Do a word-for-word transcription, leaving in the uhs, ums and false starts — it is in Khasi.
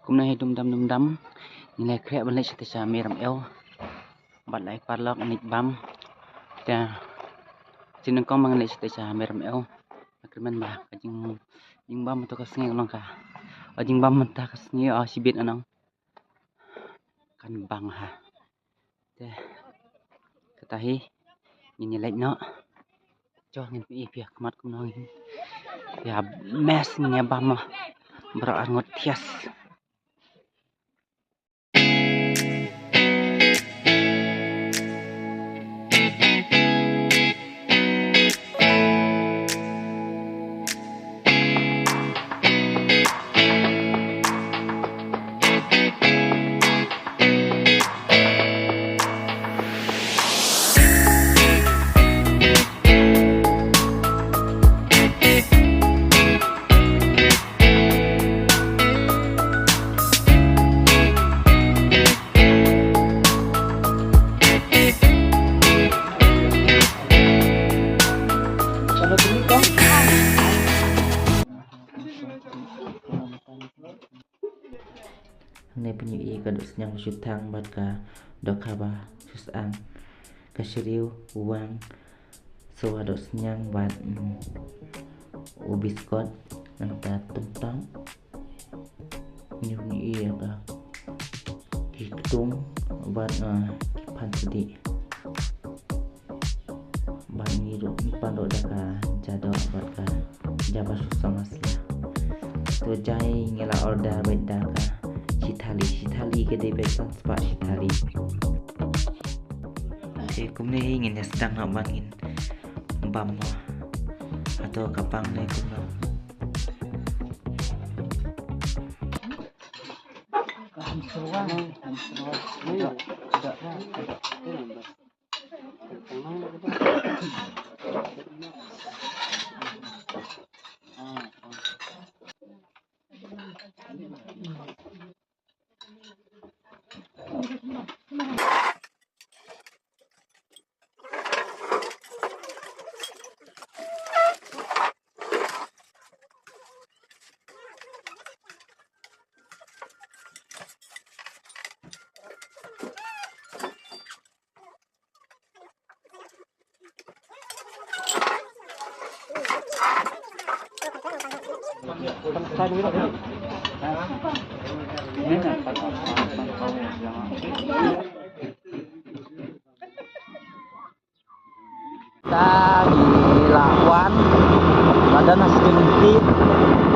Kumne hi dum dam dum dam. Ngi la khreh ban leit shatei sha Mei Ramew. Bad la ai paralok ngi bam. Te, sien nyngkong ma ngi leit shatei sha Mei Ramew. Kyrmen ba ka jing, jingbam mynta ka sngi ka long ka, ka jingbam mynta ka sngi, o, shibit, ano. Kan bang ha. Te, kata hi, ngin ïa leit noh. Jong ngin pyni phi ha khmat kumno ngin ïa mess, ngin ïa bam, o. Baroh arngut thiah. Hangne pynïohi ka dohsniang shu thang bad ka dohkha ba shu sdang, ka shriew, u wang, shuwa dohsniang bad, mm, u biskot, nangta tumtang. Ngi pynïohi ïa ka, ki ktung bad, eh, ki phan sdieh. Bad ngi ruh ngi pan ruh da ka jadoh bad ka jaba shu sa masala. To jai ngi la order bad da ka shi thali, shi thali ka dei bad san spah shi thali. Te kumne hi ngin ïa sdang noh ban ngin bam noh. Hato ka pang ne kumno. Ta ngi la wan, la don ha sting ti.